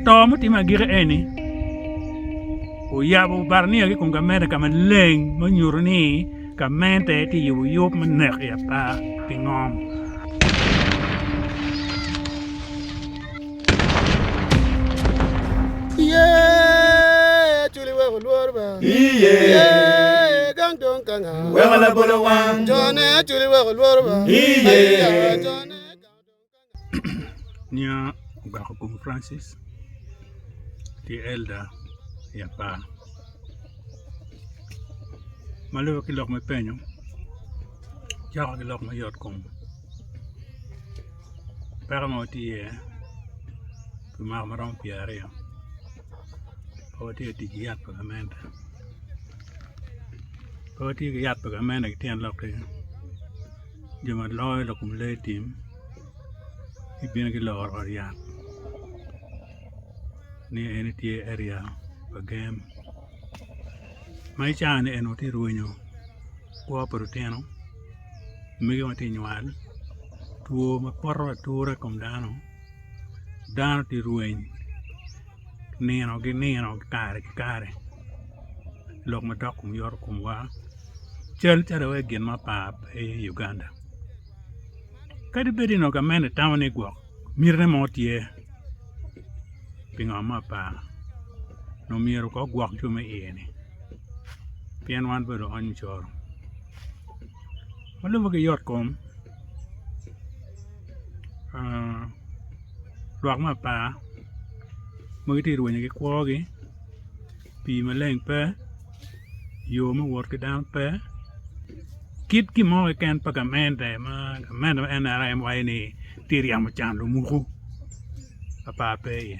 To mutimme agikki eni oyabo barania ki i kom gamente ka maleng ma onyuto ni gamente tye ka yubo yub me nek i apar pi ngom. Nya ogako kom Francis ki Elda i apar ma lube ki lok me penyo cako ki lok me yot kom peko ma watye iye pi mwaka ma romo pyeraryo pe watye ka tic ki yat pa gamente pe watye ki yat pa gamente ki tyen lok-ki. Jo ma loyo lok kom lee tim gibino giloro ot yat ni eni tye area pa gem ma i caa ni eni watye ka rwenyo kwo pa lutino mege ma tye ka nywal two ma poto atura i kom dano dano tye ka rweny nino ki nino kare ki kare lok madok i kom yoto komwa. Cal calo wai gin ma par pe i Uganda kadi bed ni onongo gamente tamo ni gwok mitine mo tye pingo me apar onongo myero kong ogwok jo me iye ni pien wan bene luony mucoro ma lubbe ki yot kom lwak me apar ma gitye ka rwenyo ki kwogi pii maleng pe. Yo me wot ki dano pe kit gin mo keken pa gamente ma gamente me NRM waco ni tye ryemo can lumuku apar pe iye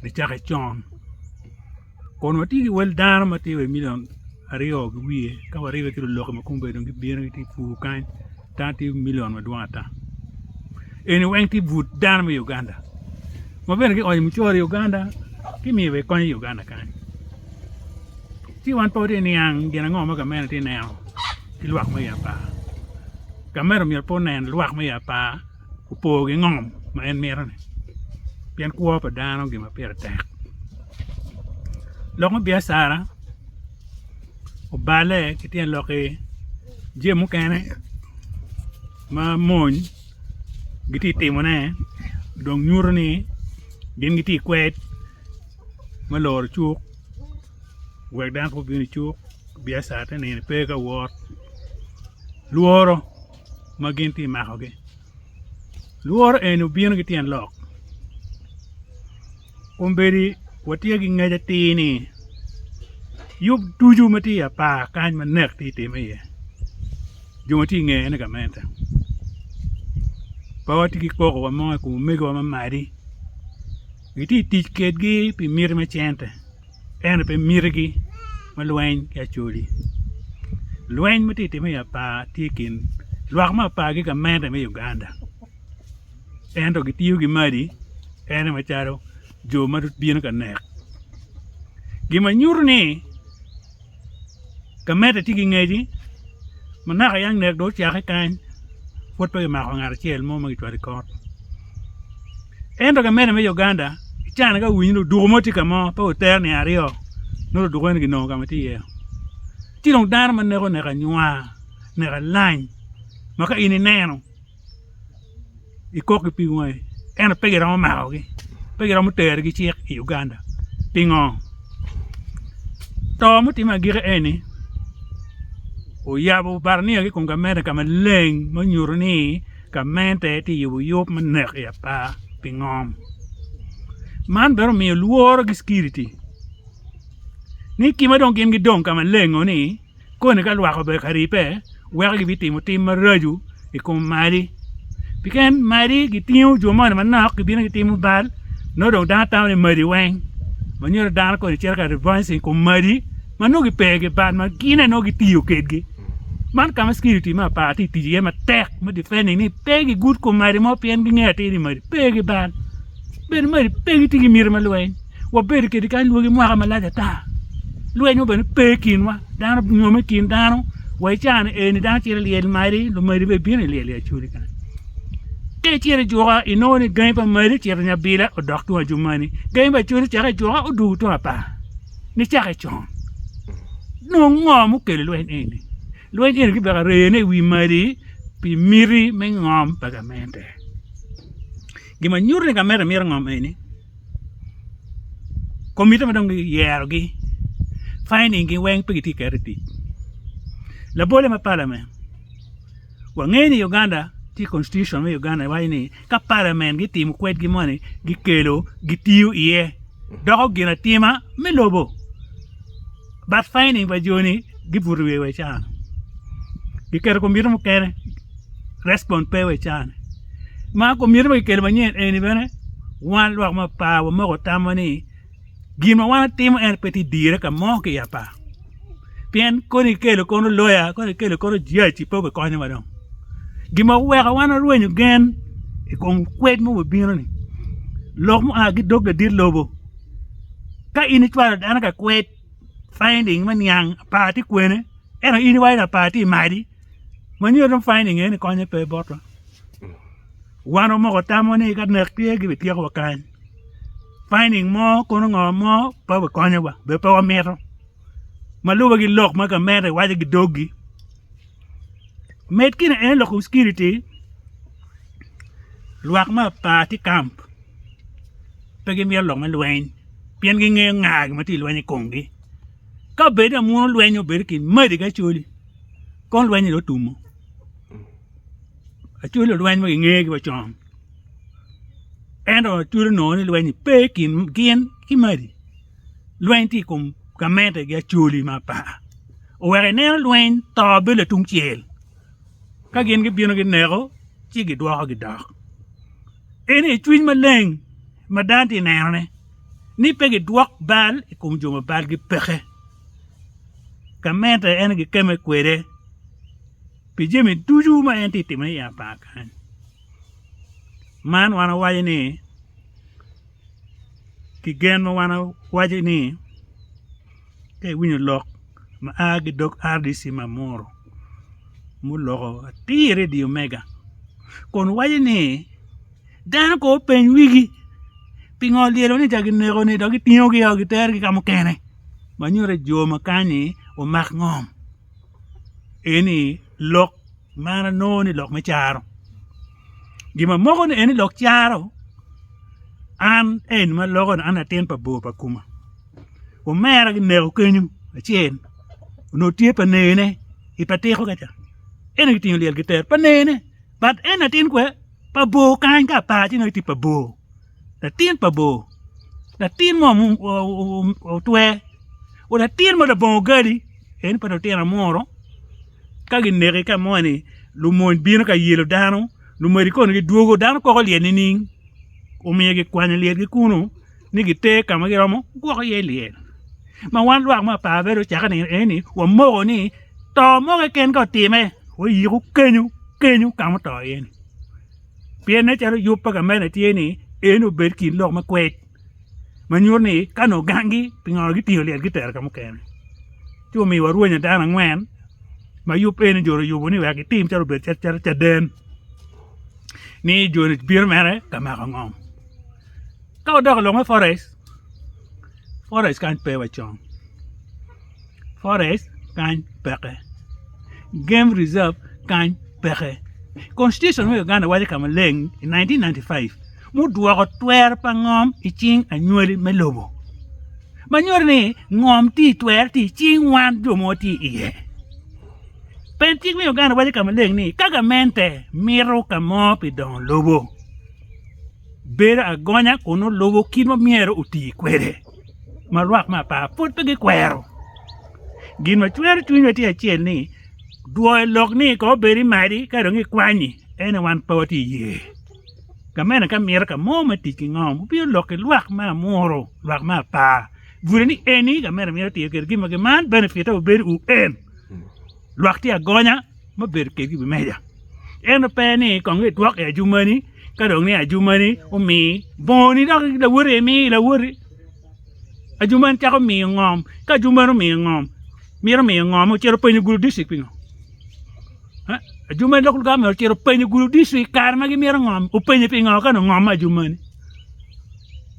nicake con kun watye ki wel dano ma tye wa i million aryo ki wiye ka waribe ki luloki ma kombeddi dong gibino gitye ka pur kany dano tye million madwong ata eni weng tye but dano me Uganda ma bene gionyo mucoro i Uganda gimiyo bene kony i Uganda kany. Ci wan pe watye ka niang gin ango ma gamente tye ka neno ki lwak me i apar. Gamente myero pe onen lwak me i apar opor ki ngom ma en mito-ni pien kwo pa dano gin ma pire tek. Lok me biacara oballe ki tyen lok-ki jami mukene ma mony gitye ka timone dong nyuto ni gin gitye i kwed me loro cuk wek dano pe obin i cuk biacara te nino pe ka wot lworo ma gin tye ka makogi lworo eni obino ki tyen lok kombeddi watye ki ngec atir ni yub ducu ma tye i apar kany ma nek tye ka timme iye jo ma tye i ngeye ni gamente pe watye ki kokowa mo i kom omegiwa ma madi. Gitye ka tic kwedgi pi miti me cente ento pe mitigi me lweny ki acholi lweny ma tye ka timme i apar tye i kin lwak me apar ki gamente me Uganda ento gitiyo ki madi ene macalo jo ma bino ka nek gin ma nyuto ni Gamente tye ki ngeci ma naka yang nek dong ocake kany pwod pe kimako ngat acel mo ma kicwalo i kot ento gamente me Uganda i caa-ni ka owinyo ni odoko mo tye ka mo pe otero nino aryo nongo odoko eni kinongo ka ma tye iye ci dong dano ma neko neko anywar neko alany ma ka in ineno gikok ki pig wangi ento pe giromo makogi pe giromo terogi cik i Uganda pingo? To mutimme agikki eni oyabo barania ki i kom gamente ka maleng ma onyuto ni gamente tye ka yubo yub me nek i apar pi ngom man bene omiyo lworo ki security ni kit ma dong gin gidong ka maleng-ngu ni Koni ka lwak obedo ka ribbe, weko gibitimo tim maraco i kom mali. Pien mali gitingo jo moni manok gibino gitimo bal, nongo dong dano tamo ni mali weng. Ma nyuto dano koni cito ka revenge i kom mali ma nongo gipe ki bal ma gin aye nongo gitiyo kwedgi. Man ka ma security me apar tye ka tic iye matek me defending ni pe gigud kom mali mo pien gingeyo atir ni mali pe ki bal. Bene mali pe gitye ki miti me lweny. Wabedo kwede kany lwagi mwaka malac ata, lweny mo bene pe i kinwa, dano nyome i kin dano wa i caa-ni eni dano cito i lyel madi, lumadi bene bino i lyel i Acholi kany. Ka icito i cuka inongo ni gangi pa Madi ocito Nyabila odok tung Ajumani, gangi pa Acholi ocako i cuka odwogo tung Apar nicake con. Nong ngo mukelo lweny eni? Lweny eni kibeko areyone i wi Madi pi miti me ngom pa gamente. Gin ma nyuto ni gamente mito ngom eni, komiti ma dong giyerogi finding gi weng pe gitye ka keto i tic. Labole me palament. Wangeyo ni Uganda tye constitution me Uganda waco ni ka parliament gitimo kwedgi moni gikelo gitiyo iye doko gin atima me lobo but finding pa joni gibuto wiye wa icano giketo komiti mukene respond pe wa icano ma komiti ma kikelo manyen eni bene wan lwak me apar wamoko tamwa ni Gin ma wan watimo en pe tye dire ka mo ki i apar pien koni ikelo kono loya koni ikelo kono jaji pe obikonyowa dong gin ma oweko wan warwenyo gen i kom kwed ma obibino-ni lok mua ki i dog ladit lobo ka in icwalo dano ka kwed finding me niang apar tye kwene ento in iwaco ni apar tye i madi ma nyuto ni finding eni konye pe botwa wan wamoko tamwa ni ka nek tye gibityekowa kany. Finding mo kono ngo mo pe obikonyowa bene pe wamito ma lube ki lok ma gamente waco ki doggi med kine en lok kom security lwak me apar tye kamp pe gimito lok me lweny pien gingeyo nga ma tye ka lweny i komgi ka obed ni amunu lweny obedo i kin madi ki acholi kono lweny-ni dong otumo acholi lulweny ma gingegi wa con. Ento Acholi onongo ni lweny pe i kin gin ki Madi, lweny tye i kom gamente ki Acholi me apar oweko ineno lweny to bedo latungcel ka gin gibino gineko ci gidwoko gidok eni aye cwiny maleng ma dano tye ka nenone ni pe gidwok bal i kom jo ma balgi peke gamente en aye gikemme kwede pi jami ducu ma en tye ka timone i apar kany. Man wan wawaco ni ki gen ma wan wawaco ni ka iwinyo lok ma a ki i dog RDC ma Amuru muloko atir i dye omega kun waco ni dano kono openy wigi pingo lyelo ni ca kineko-ni dok gitingogi giterogi ka mukene ma nyuto ni jo ma kany-nyi omak ngom eni lok Man anongo ni lok me caro gin ma moko ni eni lok caro an eni ma aloko ni an latin pa bor pa kuma omera kineko kenyo acel onongo tye pa nene i pa tiko ka ca ento kitingo lyel gitero pa nene but en latin kwe pa bor kany ka apar ci nongo tye pa bor latin pa bor latin mo otwer latin mo labongo gali en pa lutino amuru. Ka gineki ka moni lumony bino ka yelo dano lumadi kono gidwogo dano koko lyel nining? Omiyo gikwanyo lyelgi kunu ni giter ka ma giromo gwoko iye lyel. Ma wan lwak me apar bene ocakke nino eni wamoko ni to mo keken ka otime wayiko kenyo kenyo ka ma oto iye-ni pien nen calo yub pa gamente tye ni en obed kin lok me kwed. ma nyuto ni ka nongo gangi pingo gitingo lyel gitero ka mukene ci omiyo warwenyo dano angwen ma yub eni jo oyubo ni wek gitim calo obed calo caden ni joni bino mere ka mako ngom ka wadok i lok me forest, forest kany pe wa con forest kany peke game reserve kany peke constitution me Uganda waco ka maleng i 1995 mudwoko twero pa ngom i cing anywali me lobo ma nyuto ni ngom tye i twero tye i cing wan jo ma watye iye. Pen cik me Uganda waco ka maleng ni ka gamente mito ka mo pi dongo lobo bedo agonya kun nongo lubo kit ma myero oti kwede ma lwak me apar pud pe gikwero. Gin ma cwero cwinywa tye acel ni dwoyo lok ni kong obed i madi ka dong ikwanyi en aye wan pe watye iye. Gamente ka mito ka mo me tic ki ngom obino lok ki lwak me amuru lwak me apar bute ni eni gamente mito tiyo kwede gin ma man benefit-te obedo UN lwak tye agonya me bedo kwedgi i wi meja ento pe ni kong idwok i ajumani ka dong ni ajumani omi bongoni dok lawoti aye mi lawoti ajumani cako miyo ngom ka ajumani omiyo ngom mito miyo ngom ocito openyo Gulu district pingo. Ajumani local government ocito openyo Gulu district kare ma gimito ngom openyo pingo ka nongo ngom me Ajumani.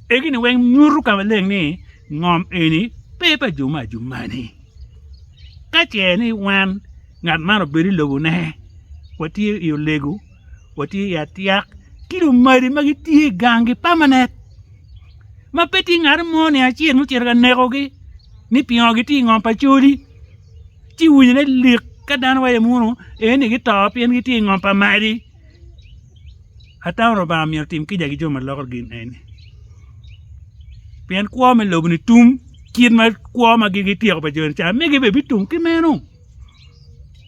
Egi-ni weng nyuto ka maleng ni ngom eni pe pa jo me Ajumani. Ka ce ni wan ngat man obedo i lobone watye i olego watye i atyak ki lumadi ma gitye i gangi pamanet ma pe tye ngat mo ni acel mucito ka nekogi ni pingo gitye i ngom pa coli ci winyone lik ka dano waco munu eni gito pien gitye i ngom pa madi atamo Lubanga myero otim kica ki jo ma loko gin eni pien kwo me lobo-ni tum kit ma kwo ma gityeko pa jo-ni ca mege bene bitum ki meno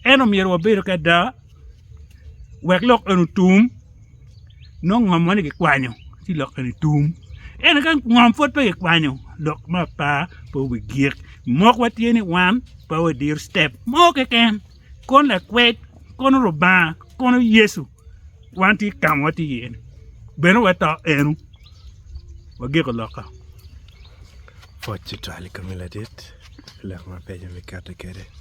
ento myero wabedo ki ada. Wek lok eni otum, nongo ngom moni kikwanyo ci lok eni tum. Ento ka ngom pud pe kikwanyo, lok me apar pe obigik. Mokwa tye ni wan pe wadiro citep mo keken kono lakwed, kono Lubanga, kono Yecu, wan tye ka ma watye iye-ni bene wato eno wagiko lokka. Pwoc tutwal i komi ladit, lok mabeco ma iketo kwede.